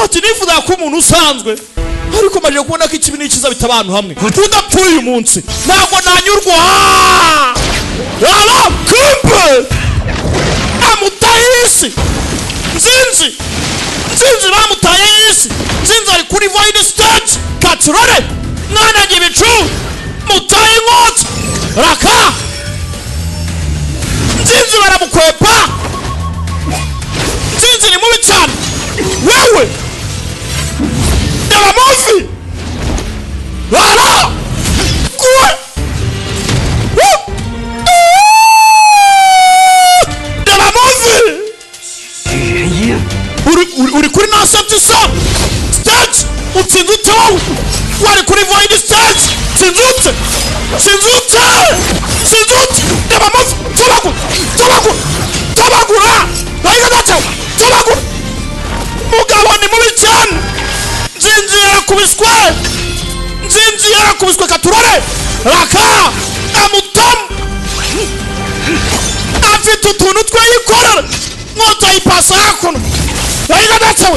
Ati nifuzaga ko umuntu usanzwe, ariko maze kubona ko ikibi n'ikiza bitaba ahantu hamwe. Udapfuye uyu munsi ntabwo nanyurwa. Ara kumbe amutaye isi. Nzinzi, Nzinzi bamutaye isi. Nzinzi ari kuri void stage. Katurore mwana ibicu mutaye inkota raka. Nzinzi baramukwepa. Nzinzi ni mubi cyane wewe. Reba movie bara kuwe. Woo! Reba movie. 许元英， Uri kuri non safety zone stage, utsinze ute wowe wari kuri void stage? Tsinze ute? Tsinze ute? Tsinze ute? Reba movie. Tobagura, tobagura, tobagura! Ayiga data, tobagura! Mugabo ni mubi cyane. Nzinzi yarakubiswe, Nzinzi yarakubiswe. Katurore raka amutamu afite utuntu twe yikorera. Nkota yipasa hakuno. Ayiga data we.